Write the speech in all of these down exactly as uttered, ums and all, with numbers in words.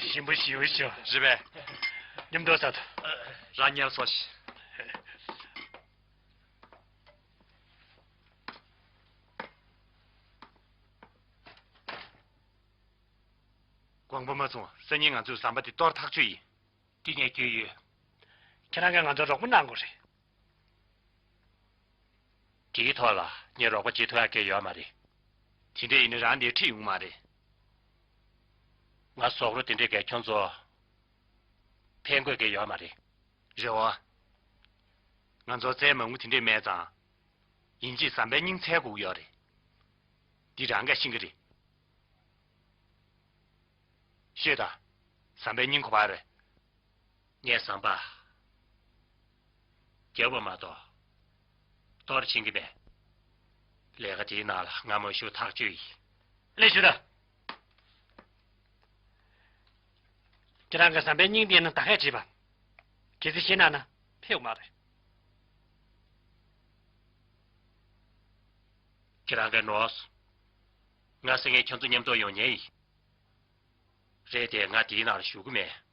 ཞིམ་པོ་ཞིའུ་ཞིའུ། རེད་པས། མཉམ་དུ་ཟ་ཐུབ། རང་ཉལ་སོ་ཤི། དགོངས་པ་མ་ཚོམས། སང་ཉིན་ང་ཚོས་ཟམ་པ་དེ་གཏོར་ཐག་ཆོད་ཡིན། འདི་ངས་རྒྱུས་ཡོད། ཁྱེད་རང་གིས་ང་ཚོར་རོགས་པ་གནང་དགོས་རེད། དེའི་ཐོག་ལ་ངས་རོགས་པ་བྱེད་ཐུབ་ཡག་གི་ཡོད་མ་རེད། དེ་འདྲ་ཡིན་ན་རང་ནས་ཁྲིད་ཡོང་མ་རེད། ང་ཟོག་རོ་དེ་འདྲས་ཀྱིས་ཁྱོད་ཚོ་ཕན་དགོས་ཀྱི་ཡོད་མ་རེད། རེད་བ། ང་ཚོར་རྫས་མང་པོ་དེ་འདྲས་མེད་ཙང་། ཡིན་གཅིག་ཟམ་པའི་སྙིང་ཚལ་སྒུག་ཡོད་རེད། འདི་རང་གིས་ཤེས་ཀྱི་རེད། ཤོད་དང་། ཟམ་པའི་སྙིང་ཁོ་པ་རེད། ངས་ཟམ་པ་རྒྱབ་པ་མ་གཏོགས་གཏོར་ཕྱིན་གྱི་མེད། ལས་ཀ་དེའི་ནང་ལ་ང་མ་ཞུགས་ཐག་ཆོད་ཡིན། ལན་ཞུ་དང་། ཁྱེད་རང་གིས་ཟམ་པའི་སྙིང་དེ་ནི་ད་གས་བྲིས་པ། གལ་སྲིད་ཤེས་ན་ན་ཕེབས་མ་རེད། ཁྱེད་རང་གིས་ནོར་སོང་། ང་སེང་གེ་ཁྱོད་ཚོ་མཉམ་དུ་ཡོང་མཁན་ཡིན། རེད་དེ་ང་དེའི་ནང་ལ་ཞུགས་ཀྱི་མེད།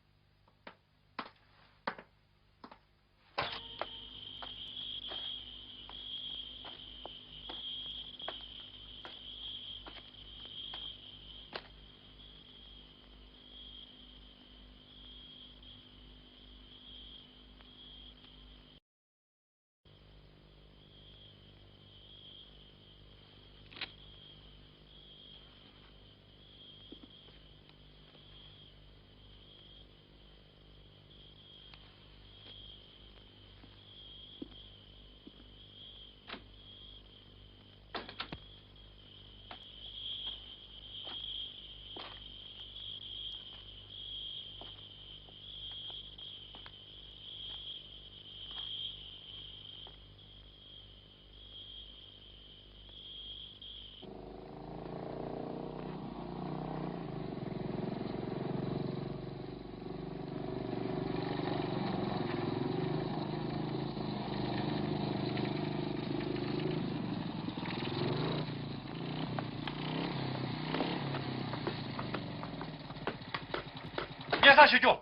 སྙན་སེང་ཞུ་རྒྱུ།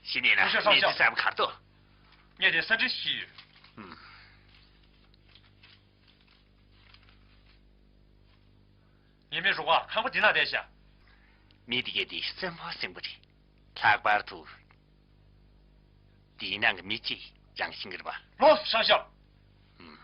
ཤི་ནས་ན། ཐུགས་རྗེ་གནས་ཆེན་གསལ་པོ་གར་འདུག། ངས་དེ་ས་འདྲི་ཞིག་ཡོད། ཨུམ། ངེད་མི་རུ་བ་ཁང་པ་འདི་ན་བསྡད་ཤག། མི་འདི་གས་འདི་སེམས་པ་སེང་པོ་རེད། ལྷག་པར་དུ། འདིའི་ནང་གི་མི་གཅིག་རང་བཞིན་གྱི་རེད་པ། ལོས་ཤང་ཤང་། ཨུམ།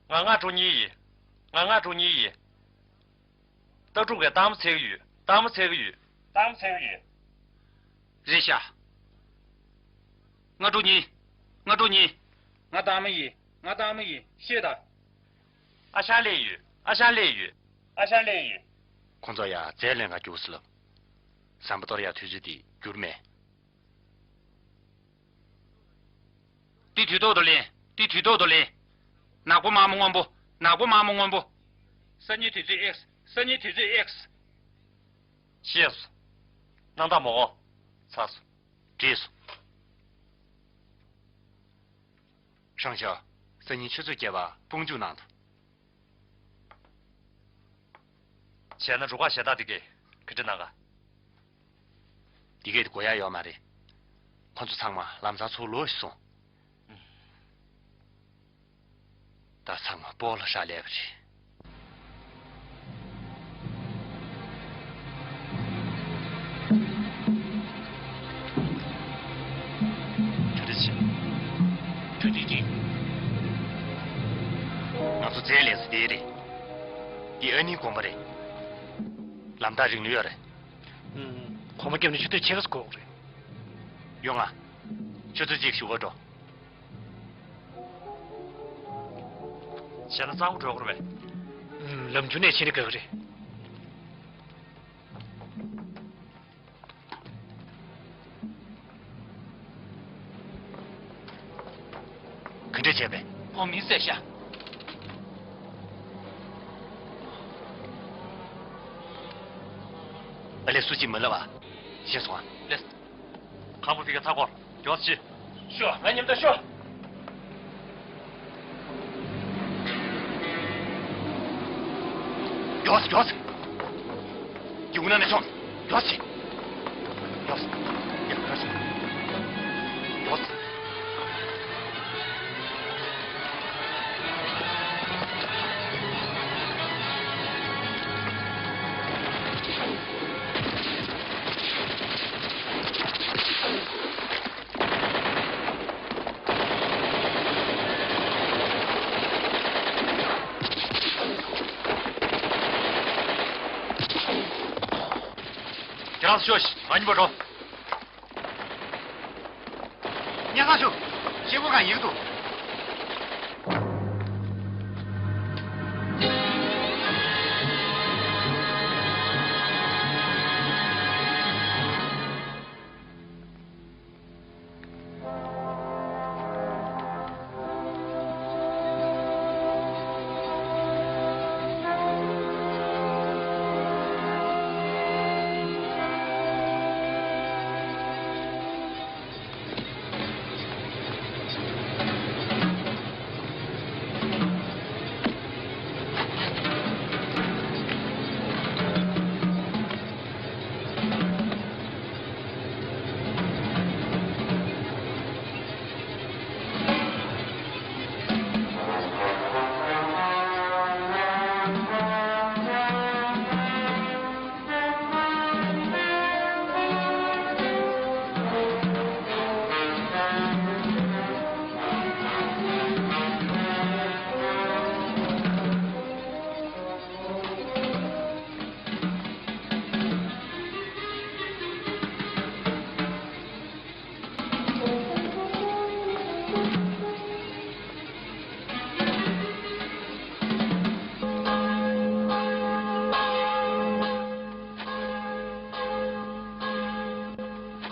ང་ལྔ་དྲུག་གཉིས་ཡིན། ང་ལྔ་དྲུག་གཉིས་ཡིན། ལྟ་གྲུབ་ཀྱིས་སྟག་མོ་འཚོལ་གྱི་ཡོད། སྟག་མོ་འཚོལ་གྱི་ཡོད། སྟག་མོ་འཚོལ་གྱི་ཡོད། རེད་ཤག། ལྔ་དྲུག་གཉིས། ལྔ་དྲུག་གཉིས། ང་སྟག་མོ་ཡིན། ང་སྟག་མོ་ཡིན། ཤོད་དང་། ཨ་ཞང་སླེབས་ཡོད། ཨ་ཞང་སླེབས་ཡོད། ཨ་ཞང་སླེབས་ཡོད། ཁོང་ཚོ་ཡ་རྫས་ལེན་ག་རྒྱུགས་སོང་ལབ། ཟམ་པ་གཏོར་ཡ་དུས་ཚོད་དེ་འགྱུར་མེད། དེ་དུས་ཐོག་ཏུ་ལེན། དེ་དུས་ཐོག་ཏུ་ལེན། ནག་པོ་དམར་མོ་སྔོན་པོ། ནག་པོ་དམར་མོ་སྔོན་པོ། སང་ཉིན་དུས་ཚོད་ཨེགས། སང་ཉིན་དུས་ཚོད་ཨེགས། ཤེས་སོང་། གནང་དང་མོ། ཚར་སོང་། བྲིས་སོང་། ཧྲང་ཞའོ། སང་ཉིན་ཆུ་ཚོད་བརྒྱད་པར་དཔུང་འཇུག་གནང་དང་། བྱས་ན་རུ་ཁག་ཞེ་དྲག་དེ་གས་ག་འདྲ་གནང་ག། དེ་གས་དེ་དགོས་ཡག་ཡོད་མ་རེད། ཁོ་ཚོ་ཚང་མ་ལམ་སང་ཚུར་ལོག་ཤི་སོང་། ད་ཚང་མ་སྤོ་ལོ་ཧྲ་ལས་པ་རེད། གྲ་སྒྲིག་བྱེད། གྲ་སྒྲིག་བྱེད། ང་ཚོ་རྫས་ལེན་ས་དེ་རེད། འདི་ཨ་ནིའི་དགོན་པ་རེད། ལམ་ཐག་རིང་ལོས་ཡོད་རེད། ཨུམ། གོང་མ་སྐྱབས་ནས་ཆུ་ཚོད་ཕྱེད་ཀ་ཙམ་འགོར་གི་རེད། ཡོང་ང་། ཆུ་ཚོད་གཅིག་གཞུག་གུ་འགྲོ། བྱས་ན་གཙང་པོ་འགྲོ་དགོས་རེད་པས། ཨུམ། ལམ་མཇུག་ནས་ཕྱིན་ན་དགའ་གི་རེད། ག་འདྲ་བྱས་པས། ཁོང་མི་བསད་ཤག། ཨ་ལས་སུ་ཅིག་མི་ལབ་ཨ། ཤེས་སོང་ཨ། ལས། ཁང་པ་ཕི་ག་ཚ་གོ། མགྱོགས་ཤིག་ཤོག་ང་མཉམ་དུ་ཤོག་མགྱོགས་སེ་མགྱོགས་སེ། རྒྱུགས་ན་ནས་ཆོག་མགྱོགས་སེ། མགྱོགས་སེ། ཡ་ཁ་ཤས། མགྱོགས་སེ། ཁྱེད་རང་ཚོ་ཤོག་ང་གཉིས་པོ་འགྲོ། སྙན་སེང་ཞུ། ཤེལ་སྒོ་སྒང་ཡིག་འདུག་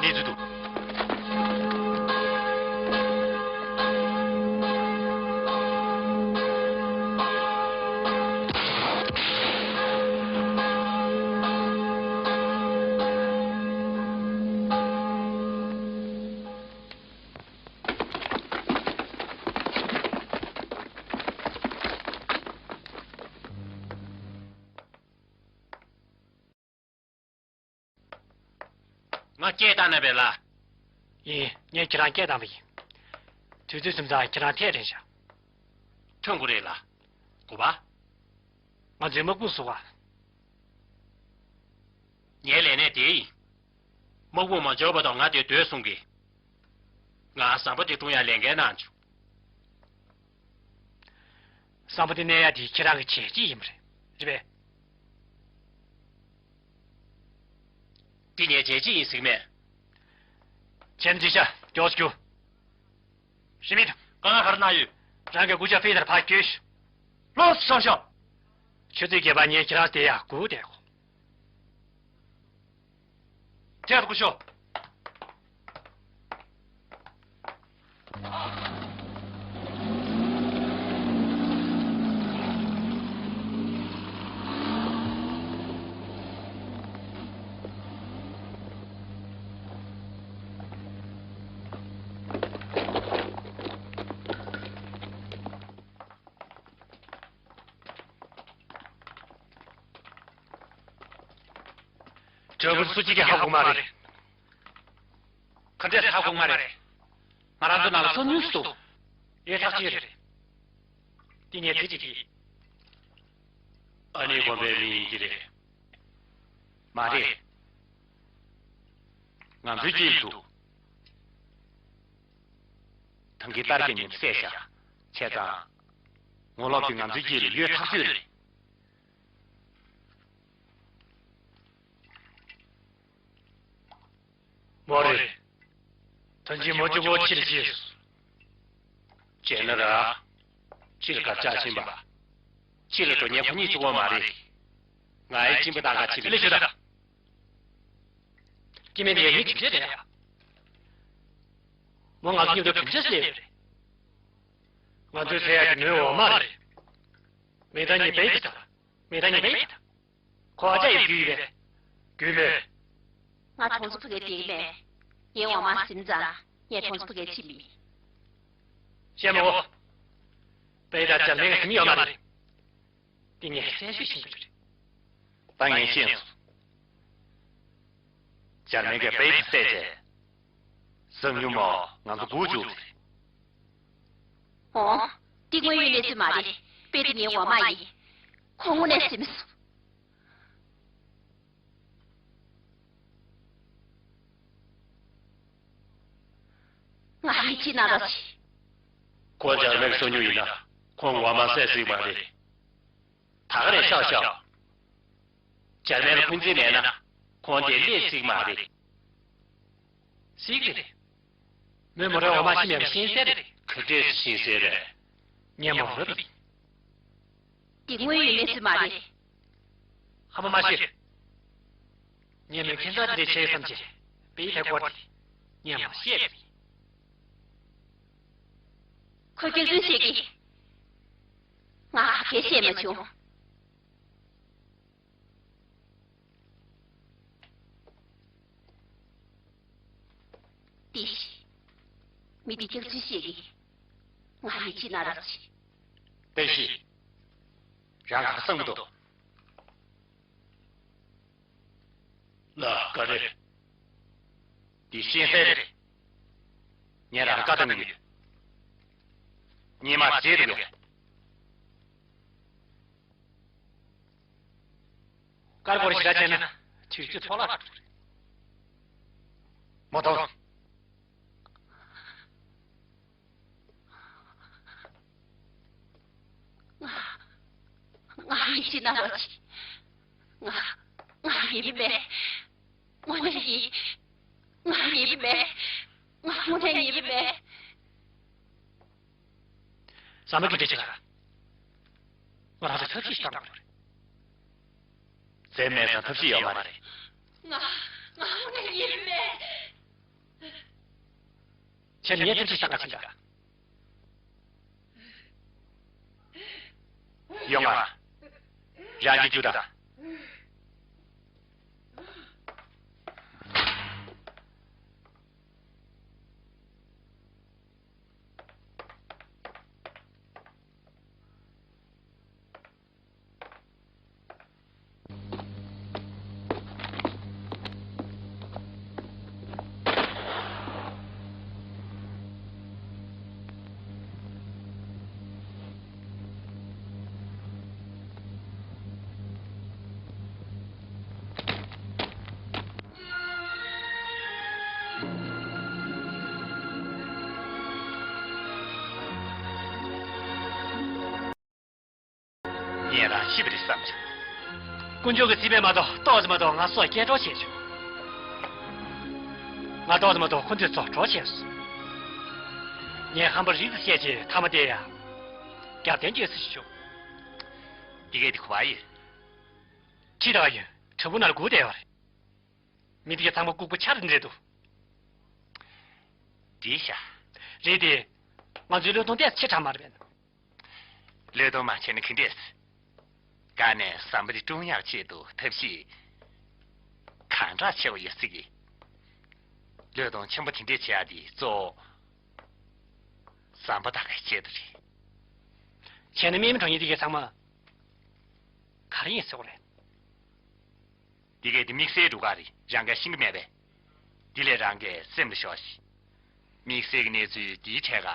གནས་ཚུལ་འདུག་ང་སྐད་བཏང་ནས་པས་ལ། ཡིན། ངས་ཁྱེད་རང་སྐད་བཏང་བ་ཡིན། དུས་ཚོད་ཟིན་ཙང་ཁྱེད་རང་ཐད་རན་བཞག་ཐོན་དགོས་རེད་ལ། དགོས་པ། ང་ཚོའི་དམག་དཔུང་བཟོ་བ། ངའི་ལས་གནས་དེ་ཡིན། དམག་དཔུང་མ་འབྱོར་བ་དང་ང་དེ་སྡོད་གསུང་གི། ང་ཟམ་པ་དེ་སྲུང་ཡ་ལས་འགན་གནང་བྱུང་། ཟམ་པ་དེ་གནས་ཡ་དེ་ཁྱེད་རང་གི་བྱས་རྗེས་ཡིན་པ་རེད། རེད་པས། འདི་ངའི་བྱས་རྗེས་ཡིན་ཟེར་མེད། བྱས་ན་འགྲིག་ཤག་མགྱོགས་སུ་རྒྱུགས། རེད་མི་འདུག་དཀའ་ངལ་ག་རེ་གནང་ཡོད། རང་གི་སྐུ་ཞབས་ཕེ་ཐར་ཕར་བསྐྱོད་ཤོག་ལོག་སོང་ཤོག་ཆུ་ཚོད་བརྒྱད་པ་ཉིན་ཁྱེད་རང་དེ་ཡར་སྒུག་བསྡད་གོ་ཁྱེད་སྒུག་ཤོག་དྲ་འབུར་སུ་གཅིག་གིས་ཧ་གོ་མ་རེད། ག་འདྲས་ཧ་གོ་མ་རེད། ང་རང་ཚོ་ནང་ལ་སོ་ཉུལ་སུ་འདུག་ཡོད་ཐག་ཆོད་རེད། འདི་ངས་དེ་གཅིག་གིས། ཨ་ནེ་དགོན་པའི་མི་ཡིན་གྱི་རེད། མ་རེད། ང་ཚོའི་དཀྱིལ་དུ། ཐང་གི་ལྟར་གྱི་ཉིན་བསད་བཞག་བྱས་ཙང་། ངོ་ལོག་པས་ང་ཚོའི་དཀྱིལ་ལ་ཡོད་ཐག་ཆོད་རེད། མོ་རེ། ད་ཅི་མོ་ཅི་ངོ་ཕྱིར་བྱས་སོ། བྱས་ན་ར། ཕྱིར་གར་ཆག་ཕྱིན་པ། ཕྱིར་འགྲོ་ཉེན་ཁོ་གཉིས་བཅུག་པ་མ་རེད། ང་ཡི་སྦྱིན་པ་བཏང་ག་ཕྱིར་ལས་ཤོད་དང་། སྐྱེ་དམན་དེ་ཡ་ངའི་སྒྲིག་ཆས་རེད་ཡ། མོ་ང་ཚོ་མཉམ་དུ་གང་ཆ་སླེབས་རེད། ང་ཚོའི་ཚེ་ཡ་གི་ནོའི་འོ་མ་རེད། མེ་ད་ཉི་པའི་གི་ད། མེ་ད་ཉི་པའི་གི་ད། ཁོ་ཨ་ཅག་ཡི་བུ་ཡི་རེད། རྒྱུས་མེད། ང་གྲོང་ཚོ་ཕ་གིར་བསྡད་ཀྱི་མེད། ངའི་འོ་མ་ཟིན་ཙང་ངས་གྲོང་ཚོ་ཕ་གིར་ཕྱིན་པ་ཡིན། ཤེས་མོ། དཔེ་ད་འཇར་མན་གྱིས་ཟིན་ཡོད་མ་རེད། འདི་ངས་གསལ་ཤོས་ཤེས་ཀྱི་རེད། ད་ངས་ཤེས་སོང་། འཇར་མན་གྱིས་དཔེ་དེ་བསད་རྗེས། གསང་ཉུལ་མོ་ང་ཚོ་སྒུག་བཅུག་ཟེར། འོང་། འདི་དངོས་ཡོད་གནས་ཚུལ་མ་རེད། དཔེ་དེ་ངའི་འོ་མ་ཡིན། ཁོ་དངོས་གནས་ཟིན་སོང་། ང་ཡིད་ཆེས་གནང་རོགས་གྱིས། ཁོ་འཇར་མན་གྱི་སོ་ཉུལ་ཡིན་ན་ཁོ་ངོ་མ་བསད་སྲིད་མ་རེད། ད་ག་རེ་ཤག་ཤག་འཇར་མན་ལ་འཁོན་འཛིན་མེད་ན་ཁོང་དེ་སླེབས་སྲིད་མ་རེད། སྲིད་ཀྱི་རེད། མོས་མོ་རའི་འོ་མ་ཤི་མེད་པ་ཤེས་གསལ་རེད། ག་འདྲས་ཤེས་གསལ་རེད། ངས་མོ་ར་རེད། འདི་དངོས་ཡོད་གནས་ཚུལ་མ་རེད། ཧ་མ་མ་ཤི། ངས་མོས་ཁྱད་མཚར་དེ་འདྲས་བྱས་བསམ་བྱས་པའི་ཐད་སྐོར་དེ་ངས་མ་བཤད་པ་ཡིན། ཁོས་སྐྱོན་འཛུལ་བྱེད་ཀྱི། ང་ག་གེ་བཤད་མ་བྱུང་། ཏི་ཤི། མི་འདི་སྐྱག་རྫུན་བཤད་ཀྱི། ང་ཡིད་ཆེས་གནང་རོགས་གྱིས། ཏི་ཤི། རང་ག་བསམ་གྱི་འདུག་ལ་ག་རེ། འདི་ཤེས་གསལ་རེད། ངས་རང་བཀའ་བཏང་གི་ཡོད། སྔོན་མ་བརྗེད་འདུག་གས། དཀར་པོར་ཞེ་དྲག་བྱས་ན་དུས་ཚོད་འཕྲོ་བརླག་འགྲོ་གི་རེད། མོ་གཏོང་། ང་ང་ཡིད་ཆེས་གནང་རོགས་གྱིས། ང་ང་ཉེས་པ་མེད། དངོས་གནས་ཡིན། ང་ཉེས་པ་མེད། ང་དངོས་གནས་ཉེས་པ་མེད། ཟ་མ་གི་འདྲ་ཅིག་ལ། ང་རང་ཚོ་ཐབས་ཤེས་བཏང་དགོས་རེད། རྫས་མེད་ཙང་ཐབས་ཤེས་ཡོད་མ་རེད། ང་ང་དངོས་གནས་ཉེས་པ་མེད། ཁྱེད་ངས་ཐབས་ཤེས་བཏང་ག་ཕྱིན་དྲ། ཡོང་ང་། རང་གི་རྒྱུ་དང་། ངས་རང་ཤི་བ་རེད་བསམ་བྱུང་། དཀོན་མཆོག་གི་རྩིས་མེད་མ་གཏོགས་ཏོག་ཙམ་མ་གཏོགས་ང་སྲོག་སྐྱེལ་གྲབས་བྱས་བྱུང་། ང་ཏོག་ཙམ་མ་གཏོགས་ཁོ་ཚོའི་ཚོགས་གྲོགས་བྱས་སོང་། ངས་ཧམ་པ་རིགས་བཤད་ཀྱི་མཐའ་མ་དེ་ཡང་རྒྱབ་རྟེན་བྱས་སུ་ཞུ། འདི་གས་འདི་གོ་བ་ཡོད། ཁྲིད་ད་ག་ཡོད། བྲག་ཕུག་ནང་ལ་སྒུག་བསྡད་ཡོད་རེད། མི་དེ་གས་ཚང་མ་ལྐུགས་པ་ཆ་རེ་འདྲ་འདུག་འགྲིག་ཤག་རེད་དེ། ང་ཚོའི་བློས་གཏོང་ཏོག་ཙམ་ཆེ་དྲགས་མ་རེད་པས། བློས་གཏོང་མ་བྱས་ན་ག་འདྲས། ག་ནས་ཟམ་པ་འདི་བཀྲུང་ཡག་ཆེད་དུ་ཐབས་ཤེས་གང་དྲག་ཆེ་བ་ཡོད་སྲིད་ཀྱི། བློས་གཏོང་ཆེན་པོ་དེ་འདྲས་བྱེད་ཡག་འདི་གཙོ་བོ་ཟམ་པ་བཏགས་པའི་ཆེད་དུ་རེད། བྱས་ན་སྨན་མི་གྲོངས་ཉེན་འདི་གས་ཚང་མ་ག་རེ་ཡིན་ཟེར་བ་རེད། འདི་གས་འདི་དམིགས་བསལ་རུ་ཁག་རེད། རང་གིས་ཤེས་ཀྱི་མེད་པས། འདི་ལས་རང་གིས་སེམས་ལ་ཞོག་ཤིག་དམིགས་བསལ་གྱི་གནས་ཚུལ་འདིའི་གྲས་ཀ་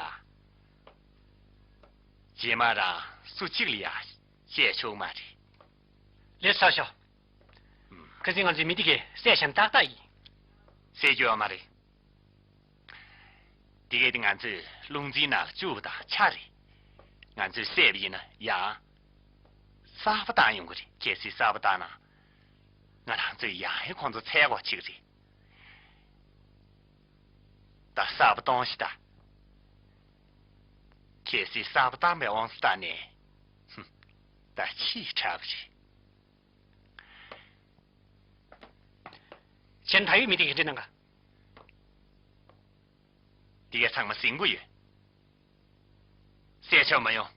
རྗེས་མ་རང་སུ་གཅིག་ལ་ཡང་བཤད་ཆོག་མ་རེད། ལགས་སོ་ཤོག་ཁ་སང་ང་ཚོའི་མི་འདི་གས་བསད་བཞག་ན་ཏག་ཏག་ཡིན། བསད་རྒྱུ་ཡོད་མ་རེད། འདི་གས་འདི་ང་ཚོས་རླུང་འཛིན་ནང་ལ་བཅུག་པ་དང་ཆ་རེད། ང་ཚོས་བསད་པ་ཡིན་ན་ཡང་གསར་པ་བཏང་ཡོང་གི་རེད། གལ་སྲིད་གསར་པ་བཏང་ན་ང་རང་ཚོས་ཡང་ཡང་ཁོང་ཚོ་འཚོལ་དགོས་ཀྱི་རེད། ད་གསར་པ་གཏོང་ཤིག་ད། གལ་སྲིད་གསར་པ་བཏང་པའི་དབང་དུ་བཏང་ནས། ཧུམ། ད་ཕྱིས་དྲགས་པ་རེད། ཁྱེད་ད་ཡོད་མི་དེ་ག་འདྲ་གནང་ག་འདི་གས་ཚང་མ་ཟིན་གྱི་ཡོད། བསད་ཆོག་མ་ཡོང་།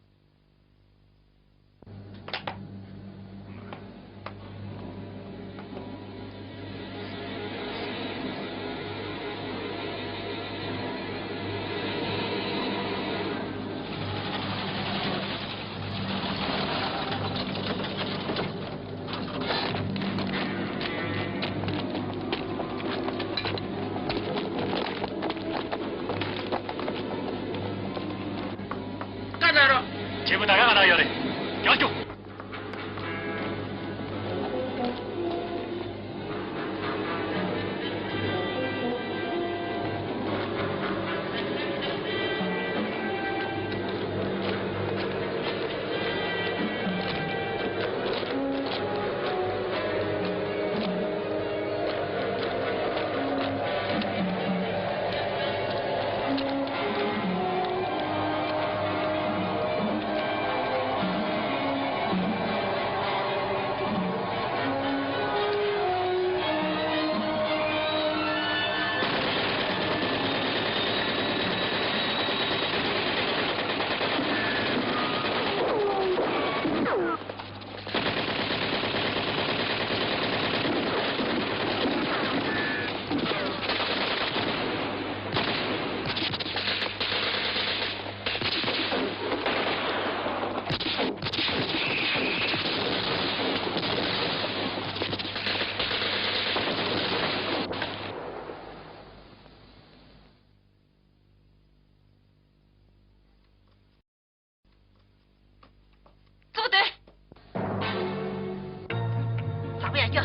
ཡ།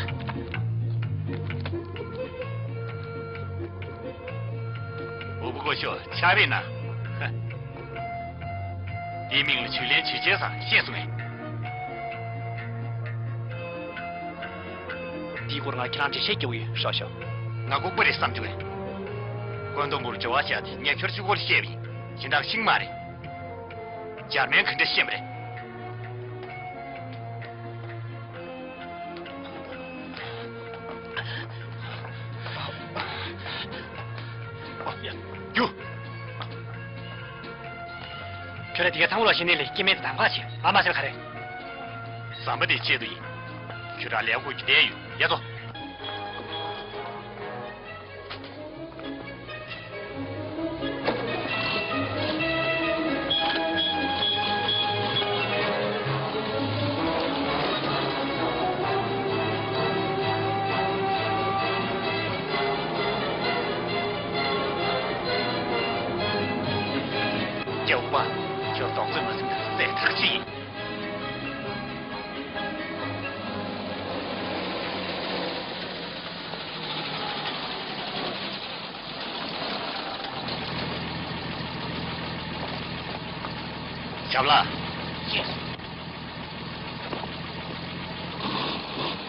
འུ་བུ་སྐུ་ཞབས་ཆགས་པས་ན། དེའི་མིང་ལ་ཇུས་ལེན་ཇུས་ཆེན་ཟེར་ཤེས་སོང་ངས། དེའི་སྐོར་ང་ཁྱེད་རང་འགྲེལ་བཤད་རྒྱག་གི་ཡོད། ཧྲོ་ཤོ། ང་ལྐུགས་པ་རེད་བསམ་བྱུང་ངས། བཀོད་འདོམས་པུར་འབྲེལ་བ་བྱས་ཏེ་ཉེ་ཆར་གཅིག་པོར་བཤད་པ་ཡིན། གཞན་དག་ཤེས་མ་རེད། འཇར་མན་ག་འདྲ་ཤེས་པ་རེད། རྒྱུ། ཁྱོད་ར་དེ་ག་ཚང་མ་ལ་ཤེས་ནས་ལས་སྐྱེ་མེད་དམ་ཁ་ཆེ་ཨ་མ་ཟེར་ག་རེ། ཟམ་པ་དེ་ཆེད་དུ་ཡིན། ཁྱོད་ར་ལས་དགོས་ཀྱི་བསྡད་ཡོད་ཡ་ཏོ། རྒྱལ་བ། ཁྱོད་རྡོག་རྫིས་མ་ཟིན་ན་གསལ་ཐག་ཆོད་ཡིན། ཞབས་ལགས། ཅི།